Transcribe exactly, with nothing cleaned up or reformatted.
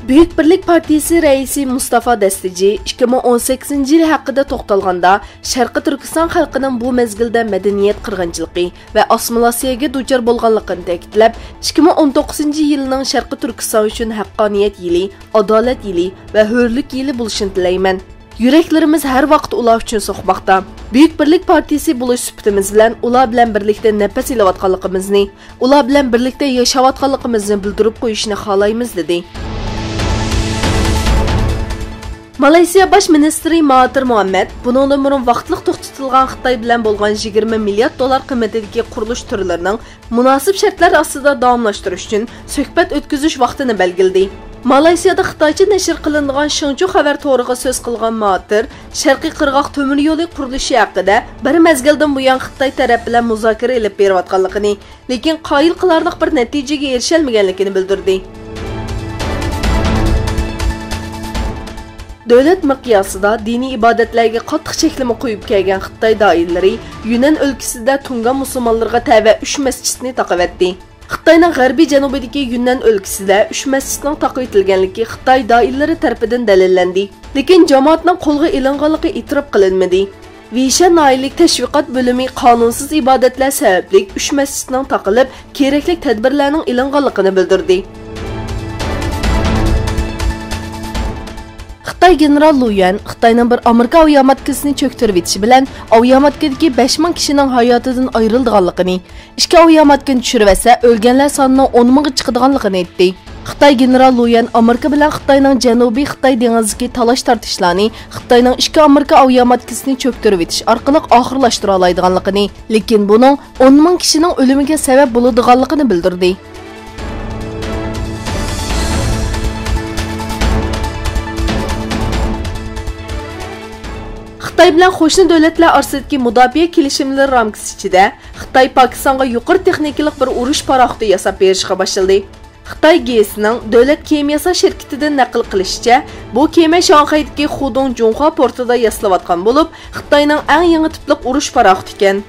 بۈيۈك بىرلىك پارتىيىسى رەئىسى مۇستافا دەستىجى ئىككى مىڭ ئون سەككىزىنچى يىلى ھەققىدە توختالغاندا، شەرقىي تۈركىستان خەلقىنىڭ بۇ مەزگىلدە مەدەنىيەت قىرغىنچىلىقى ۋە ئاسسىمىلياتسىيەگە دۇچار بولغانلىقىنى تەكىتلەپ، ئىككى مىڭ ئون توققۇزىنچى يىلنىڭ شەرقىي تۈركىستان ئۈچۈن ھەققانىيەت يىلى، ئادالەت يىلى ۋە ھۆرلۈك يىلى بولۇشىنى تىلەيمەن. يۈرەكلىرىمىز ھەر ۋاقىت ئۇلار ئۈچۈن سوقماقتا. بۈيۈك بىرلىك پارتىيىسى بولۇش سۈپىتىمىز بىلەن ئۇلار بىلەن بىرلىكتە نەپەس ئېلىۋاتقانلىقىمىزنى، ئۇلار بىلەن بىرلىكتە ياشاۋاتقانلىقىمىزنى بىلدۈرۈپ قويۇشنى خالايمىز، دېدى. مالايسىيا باش مىنىستىرى ماھاتىر مۇھەممەد بۇنىڭدىن بۇرۇن ۋاقىتلىق توختىتىلغان خىتاي بىلەن بولغان يىگىرمە مىليارد دوللار قىممىتىدىكى قۇرۇلۇش تۈرلىرىنىڭ مۇناسىپ شەرتلەر ئاستىدا داۋاملاشتۇرۇش ئۈچۈن سۆھبەت ئۆتكۈزۈش ۋاقتىنى بەلگىلىدى. مالايسىيادا خىتايچە نەشر قىلىنىدىغان شېڭچۇ خەۋەر تورىغا سۆز قىلغان ماتېر، شەرقىي قىرغاق تۆمۈر يولى قۇرۇلۇشى ھەققىدە بىر مەزگىلدىن بۇيان خىتاي تەرەپ بىلەن مۇزاكىرە ئېلىپ بېرىۋاتقانلىقىنى، لېكىن قايىل قىلارلىق بىر نەتىجىگە ئېرىشەلمىگەنلىكىنى بىلدۈردى. دۆلەت مىقياسىدا دىنىي ئىبادەتلەرگە قاتتىق چەكلىمە قويۇپ كەلگەن خىتاي دائىرىلىرى يۈنەن ئۆلكىسىدە تۇڭگان مۇسۇلمانلىرىغا تەۋە ئۈچ مەسچىتنى تاقىۋەتتى. خىتاينىڭ غەربىي جەنۇبىدىكى يۈننەن ئۆلكىسىدە ئۈچ مەسچىتنىڭ تاقىۋېتىلگەنلىكى خىتاي دائىرىلىرى تەرىپىدىن دەلىللەندى، لېكىن جامائەتنىڭ قولغا ئېلىنغانلىقى ئېتىراپ قىلىنمىدى. ۋېيشەن ناھىيەلىك تەشۋىقات بۆلۈمى قانۇنسىز ئىبادەتلەر سەۋەبلىك ئۈچ مەسچىتنىڭ تاقىلىپ، كېرەكلىك تەدبىرلەرنىڭ ئېلىنغانلىقىنى بىلدۈردى. خىتاي گېنېرال لۇ يۈەن خىتاينىڭ بىر ئامېرىكا ئاۋىئاماتكىسىنى چۆكتۈرۈۋېتىشى بىلەن ئاۋىئاماتكىدىكى بەش مىڭ كىشىنىڭ ھاياتىدىن ئايرىلىدىغانلىقىنى، ئىككى ئاۋىئاماتكىنى چۈشۈرۈۋەتسە، ئۆلگەنلەر سانىنىڭ ئون مىڭغا چىقىدىغانلىقىنى ئېيتتى. خىتاي گېنېرال لۇ يۈەن ئامېرىكا بىلەن خىتاينىڭ جەنۇبىي خىتاي دېڭىزىدىكى تالاش-تارتىشلارنى خىتاينىڭ ئىككى ئامېرىكا ئاۋىئاماتكىسىنى چۆكتۈرۈۋېتىش ئارقىلىق ئاخىرلاشتۇرالايدىغانلىقىنى، لېكىن بۇنىڭ ئون مىڭ كىشىنىڭ ئۆلۈمىگە سەۋەب بولىدىغانلىقىنى بىلدۈردى. خىتاي بىلەن قوشنا دۆلەتلەر ئارىسىدىكى مۇداپىئە كېلىشىملىرى رامكىسى ئىچىدە خىتاي پاكىستانغا يۇقىرى تېخنىكىلىق بىر ئۇرۇش پاراخوتى ياساپ بېرىشقا باشلىدى. خىتاي گېسىنىڭ دۆلەت كېمە ياساش شىركىتىدىن نەقىل قىلىشىچە، بۇ كېمە شاڭخەيدىكى خۇدۇڭ جۇڭخۇا پورتىدا ياسىلىۋاتقان بولۇپ، خىتاينىڭ ئەڭ يېڭى تىپلىق ئۇرۇش پاراخوتى ئىكەن.